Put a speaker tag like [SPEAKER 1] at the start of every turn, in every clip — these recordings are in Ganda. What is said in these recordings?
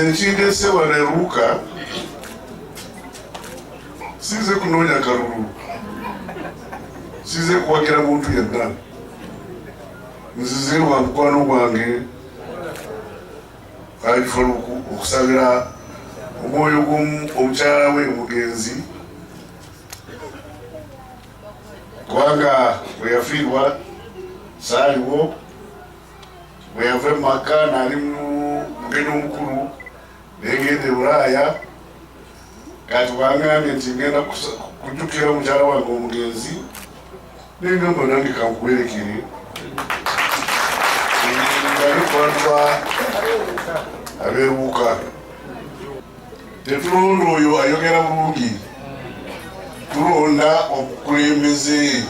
[SPEAKER 1] Nze nkindeese wano eruuka, sinze kunoonya kalulu, sinze kuwagira muntu yenna, nzize lwa mukwano gwange Haji Faruku okusabira omwoyo gw'omukyala we omugenzi, kubanga bwe yafiirwa saaliwo, bwe yava e Makka nali mugenyi omukulu nengenda e Bulaaya. Kati bwangambye nti ngenda kujjukira omukyala wange omugenzi, nengamba nange kankuwerekere ngale ku bantu abeeruuka. Tetulonda oyo ayogera bulungi, tulonda omukulembeze,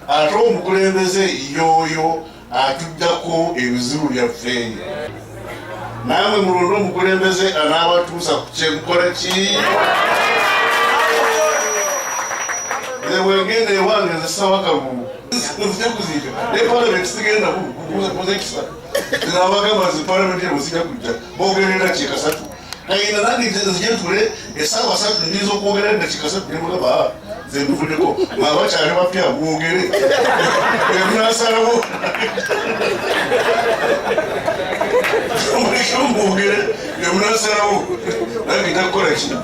[SPEAKER 1] ate omukulembeze yoyo atujjako ebizibu byaffe. Namwe mulonde omukulembeze anaabatuusa ku kyemukola ki. Nze bwengenda ewange nze saba kalulu, nzija kuziika ne palamenti sigenda kuza ekisa. Nabagamba nze palamenti eno sijja kujja, bogerera eddakiika 3. Kayina nange nzije ntule essaawa 3, nyinza okwogera eddakiika 3 nemugamba nze nduvuddeko, abakyali bapya mwogere emunasalawo, muleke mwogere emunasalawo, nange nja kukola ki.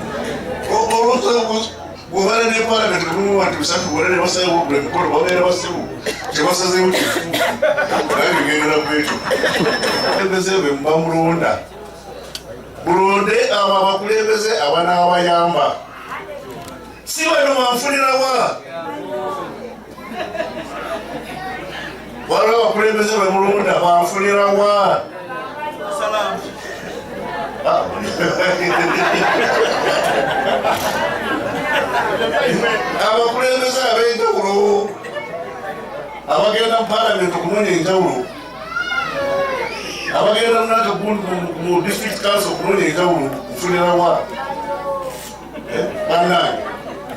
[SPEAKER 1] Bwobala ne palamenti mulimu bantu 3 bonna ne basalawo buli mukolo, babeera basiru, kyebasazeewo kifu, nange ngendera ku ekyo. Abakulembeze be muba mulonda, mulonde abo abakulembeze abanaabayamba, si bano banfunirawa. Waliwo abakulembeze be mulonda banfunirawa. Abakulembeze ab'enjawulo abagenda mu palamenti okunoonya enjawulo, abagenda munaka mu district council okunoonya enjawulo, nfunirawa. Bannange,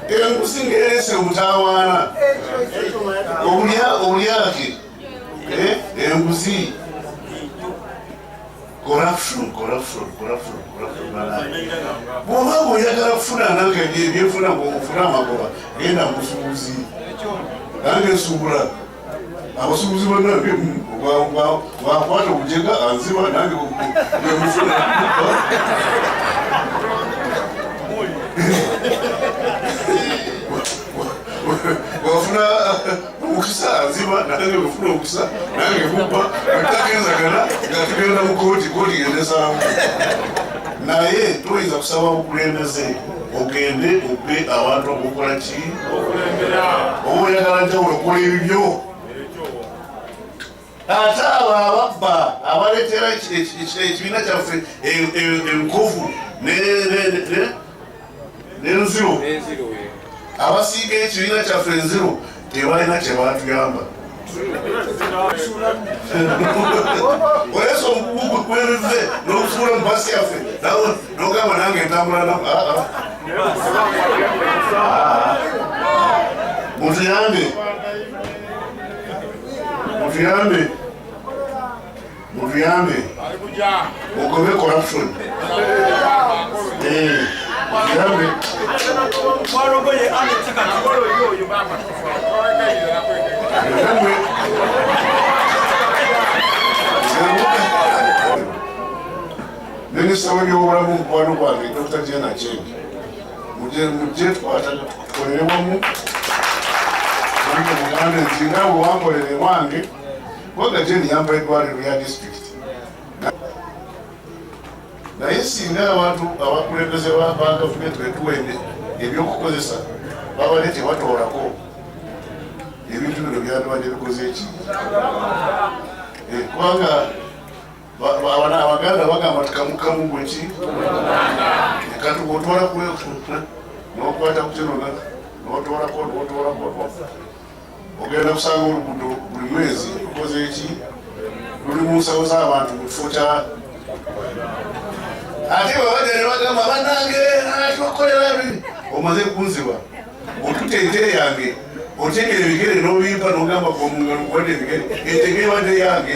[SPEAKER 1] enguzi ng'ereese omutawaana, obulyake, enguzi, corruption, corruption, corruption, corruption. Bw'oba ng'oyagala kufuna nange ebyenfuna, ng'ofuna amagoba, genda mu busuubuzi. Nange nsuubula, abasuubuzi bannange bwakwata obujega anziba, nange bwemufuna bwafuna omukisa anziba, nange bwefuna omukisa nange mubba. Bwetagenzagana nga tugenda mu kooti, kooti gendesaamu. Naye toyinza kusaba bukulembeze ogende obbe abantu obukola ki. Oba oyagala njawulo, kola ebibyo. Ate abo ababba abaleetera ekibiina kyaffe enkovu n'enziro, abasiiga ekibiina kyaffe enziro, tebalina kye batuyamba. Oleesa omugugu gwebive n'okufuula mu basi yaffe n'ogamba nange ntambula. Mutuyambe, mutuyambe, mutuyambe mugobe corruption, mutuyambe. Minisita w'ebyobulamu mukwano gwange Dr. Jane Aceng, mujje tukwata tukolere wamu. Nange mugambe nti nga bwe wankolera ewange, kubanga Jane yampa eddwaliro lya district. Naye singa abantu abakulembeze ba gavumenti betuwa ebyokukozesa babadde tebatoolako, ebintu bino byandibadde bikoze eki? Kubanga abaganda bagamba ti kamukamu gweki kati bwotwala nokwata ku kino notwalako notwalako, ogenda kusanga oluguudo buli mwezi lukoze eki, luli mu nsawo z'abantu mu kifo kya. Ate bwebajja ne bagamba bannange tubakolera, omaze kunziba, otuta ente yange. Otegera ebigere n'obimpa n'ogamba omungalo nkuwadde ebigere. Ente ng'ebadde yange.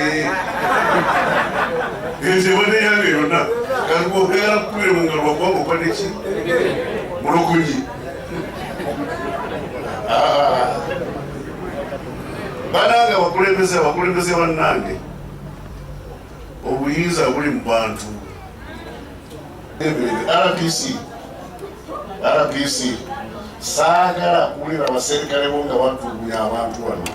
[SPEAKER 1] Ente ebadde yange yonna. Kati bw'oyagala kukubira mu ngalo lwakubanga okwadde ki? Mulokunyi. Ah. Banange abakulembeze, abakulembeze bannange, obuyinza buli mu bantu. RPC, RPC, saagala kuwulira abaserikale bo nga batulugunya abantu wano.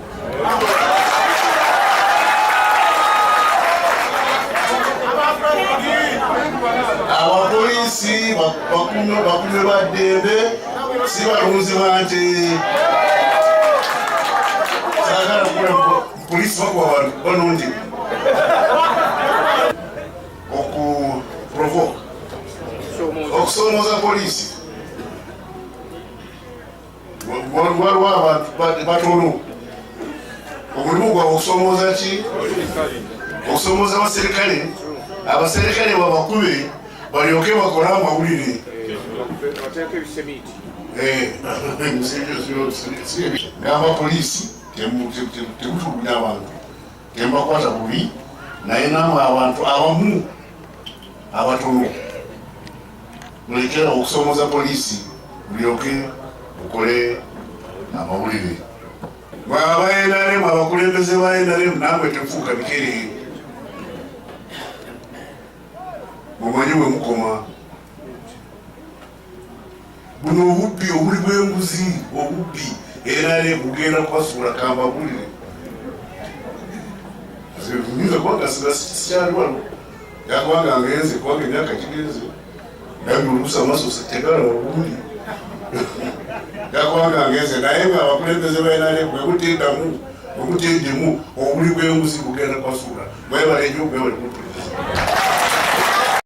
[SPEAKER 1] Abapoliisi bakume ba ddembe, si balunzi ba nte. Saagala kuwulira poliisi bakuba abantu banonde oku provoke, okusomooza poliisi. Waliwo abantu batono omulimu gwabwe okusomooza ki? Okusomooza abaserikale, abaserikale babakube balyoke bakole amawulire. Gamba poliisi temutulugunya abantu, tembakwata bubi, naye namwe abantu abamu abatono mulekera okusomooza poliisi mulyoke mukole amawulire. Aba NRM, abakulembeze ba NRM, namwe temufuuka bikere, mumanye we mukoma. Buno obubbi obuli bw'enguzi, obubbi NRM bugenda kubasuula, kambabulire. Nyinza kubanga sikyali wano, yakubanga ngenze, kubanga emyaka gigenze, naye oluusi amaaso tegalaba bulungi, yakubanga ngenze. Naye nga abakulembeze ba NRM bwe muteddemu, obuli bw'enguzi bugenda kubasuula. Mwebale nnyo, mwebale kumpuliriza.